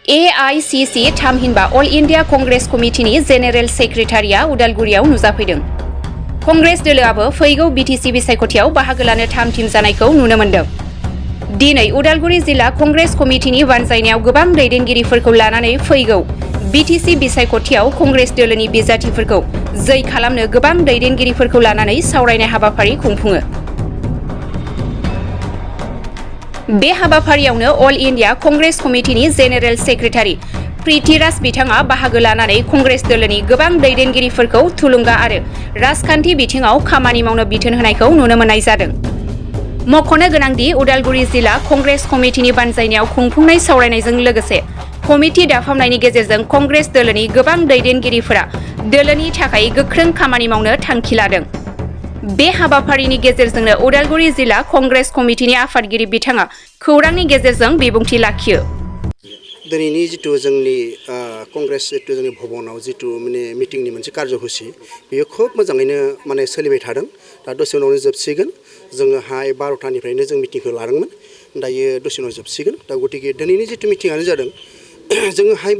AICC थामहिनबा अल India Congress कमिटिनि general सेक्रेटारिया उदालगुरियाव नुजाफैदों। कंग्रेस दोलोआबो फैगौ बिटिसि बिसायख'थियाव बाहागो लानो थाम थिम जानायखौ नुनो मोन्दों। दिनै उदालगुरि जिल्ला कंग्रेस कमिटिनि बानजायनायाव गोबां दैदेनगिरिफोरखौ लानानै फैगौ बिटिसि बिसायख'थियाव कंग्रेस दोलोनि बिजाथिफोरखौ जै खालामनो गोबां दैदेनगिरिफोरखौ लानानै सावरायनाय हाबाफारि खुंफुङो। बे हाबाफारियावनो अल इन्डिया कंग्रेस कमिटिनि जेनेरेल सेक्रेटारि प्रिथिराज बिथाङा बाहागो लानानै कंग्रेस दोलोनि गोबां दैदेनगिरिफोरखौ थुलुंगा आरो राजखान्थि बिथिङाव खामानि मावनो बिथोन होनायखौ नुनो मोननाय जादों। मख'नो गोनांदि उदालगुरि जिल्ला कंग्रेस कमिटिनि बानजायनायाव खुंफुंनाय सावरायनायजों लोगोसे कमिटि दाफामनायनि गेजेरजों कंग्रेस दोलोनि गोबां दैदेनगिरिफोरा दोलोनि थाखाय गोख्रों खामानि मावनो थांखि लादों। बे हाबाफारिनि गेजेरजोंनो उदालगुरि जिल्ला कंग्रेस कमिटिनि आफादगिरि बिथाङा खौरांनि गेजेरजों बिबुंथि लाखियो। दिनैनि जितु जोंनि कंग्रेस जितु जोंनि भवनाव जितु माने मिटिंनि मोनसे कार्यसुचि बेयो खोब मोजाङैनो माने सोलिबाय थादों। दा दसे उनावनो जोबसिगोन। जोङोहाय 12टानिफ्रायनो जों मिटिंखौ लादोंमोन। दायो दसे उनाव जोबसिगोन। दा गतिके दिनैनि जितु मिटिंआनो जादों जोङोहाय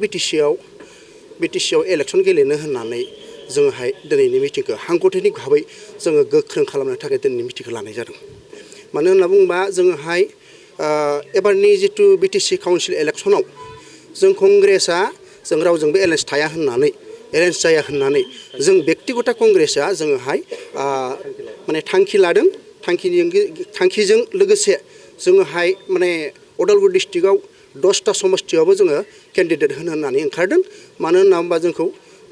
बिटिसिआव इलेक्सन गेलेनो होननानै जोङोहाय दिनैनि मिटिंखौ हांख'थायनि भाबै जोङो गोख्रों खालामनो थाखाय दिनैनि मिटिंखौ लानाय जादों। मानो होनना बुङोबा जोङोहाय एबारनि जितु बिटिसि काउन्सिल इलेक्सनाव जों कंग्रेसआ जों रावजोंबो एलायन्स थाया होननानै एलायन्स जाया होननानै जों बेक्तिगत कंग्रेसआ जोङोहाय माने थांखि लादों। थांखिजों लोगोसे जोङोहाय माने उदालगुरि डिस्ट्रिक्टआव 10टा समस्तियावबो जोङो केन्डिडेट होननानै ओंखारदों। मानो होनना बुङोबा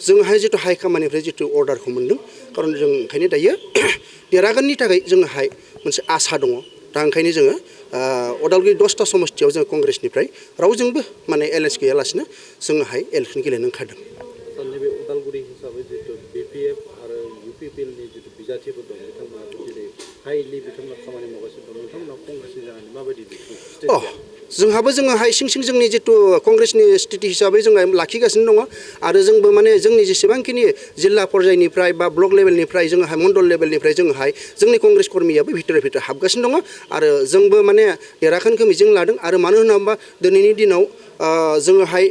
जोंहाय जितु हाइकमान्डनिफ्राय जितु अर्डारखौ मोन्दों। खारन जों ओंखायनो दायो देरहागोननि थाखाय जोंहाय मोनसे आसा दङ। दा ओंखायनो जोङो उदालगुरि 10टा समस्तियाव जों कंग्रेसनिफ्राय रावजोंबो माने एलायन्स गैयालासिनो जोङोहाय इलेक्सन गेलेनो ओंखारदों। नैबे उदालगुरि हिसाबै जितु बिपिएफ आरो इउपिपिएलनि जितु बिजाथिफोर दं बिथांमोना दिनै हाइलि बिथांमोना खामानि मावगासिनो दं। नोंथांमोना कंग्रेसनि जानानै माबायदि जोंहाबो जोङोहाय सिं जोंनि जितु कंग्रेसनि स्थिति हिसाबै जोङो लाखिगासिनो दङ। आरो जोंबो माने जोंनि जेसेबांखिनि जिल्ला पर्यायनिफ्राय बा ब्लक लेभेलनिफ्राय जोङोहाय मण्डल लेभेलनिफ्राय जोङोहाय जोंनि कंग्रेस कर्मियाबो भितर हाबगासिनो दङ। आरो जोंबो माने देरहागोनखौ मिजिं लादों। आरो मानो होनना बुङोबा दिनैनि दिनाव जोङोहाय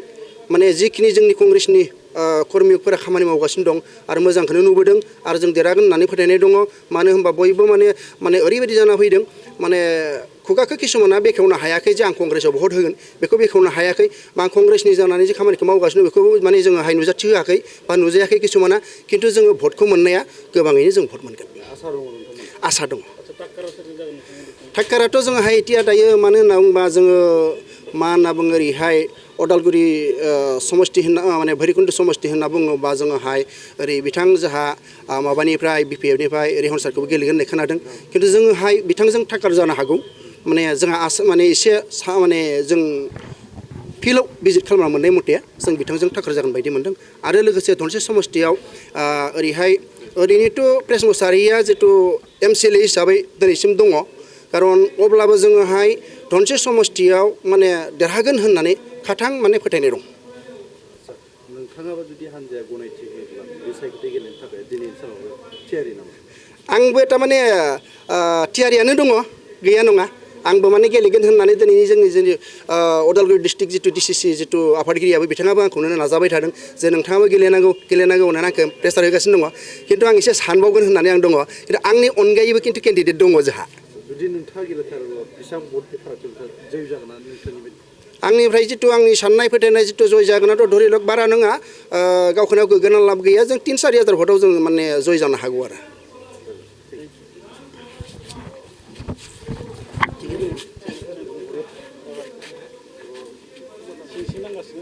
माने जिखिनि जोंनि कंग्रेसनि कर्मिफोरा खामानि मावगासिनो दं आरो मोजांखौनो नुबोदों। आरो जों देरहागोन होननानै फोथायनाय दङ। मानो होनबा बयबो माने ओरैबायदि जाना फैदों माने खुगाखौ किसुमाना बेखेवनो हायाखै जे आं कंग्रेसआव भट होगोन बेखौ बेखेवनो हायाखै। बा आं कंग्रेसनि जानानै जे खामानिखौ मावगासिनो बेखौ माने जोङोहाय नुजाथि होआखै बा नुजायाखै किसुमाना। खिन्थु जोङो भटखौ मोननाया गोबाङैनो जों भट मोनगोन आसा दङ। थाक्काराथ' जोङोहाय एथिया दायो मानो होनना बुङोबा जोङो मा होनना बुङो ओरैहाय उदालगुरि समस्ति होनना माने भैरबकुन्द समस्ति होनना बुङोबा जोङोहाय ओरै बिथां जोंहा माबानिफ्राय बिपिएफनिफ्राय रेहन सारखौबो गेलेगोन होननाय खोनादों। खिन्थु जोङोहाय बिथांजों थाक्कार जानो हागौ। माने जोंहा माने एसे माने जों फिल्डआव भिजिट खालामना मोननाय मथे जों बिथांजों थाक्कार जागोन बायदि मोनदों। आरो लोगोसे धनसिरि समस्तियाव ओरैनोथ' प्रेस मुसाहारिया जितु MCLA हिसाबै दिनैसिम दङ। खारन अब्लाबो जोङोहाय धनसिरि समस्तियाव माने देरहागोन होननानै खाथां माने फोथायनाय दं। नोंथाङाबो जुदि हानजाया गनायथि होयोब्ला बिसायख'थि गेलेनो थाखाय दिनैनि सानाव थियारि नामा? आंबो थारमाने थियारियानो दङ, गैया नङा। आंबो माने गेलेगोन होननानै दिनैनि जोंनि उदालगुरि डिस्ट्रिक्ट जितु DCC जितु आफादगिरियाबो बिथाङाबो आंखौनो नाजाबाय थादों जे नोंथाङाबो गेलेनांगौ होननानै आंखौ प्रेसार होगासिनो दङ। खिन्थु आं एसे सानबावगोन होननानै आं दङ। खिन्थु आंनि अनगायैबो खिन्थु केन्डिडेट दङ जोंहा। जुदि नोंथाङा गेलेथारोब्ला बेसेबां भटनि फारागथि जय जागोन ना नोंथांनि बायदि? आंनिफ्राय जितु आंनि साननाय फोथायनाय जितु जय जागोनाथ' धरि लग बारा नङा। गावखौनो गोग्गाना लाब गैया। जों 3-4 हाजार भटआव जों माने जय जानो हागौ आरो। एसे नांगासिनो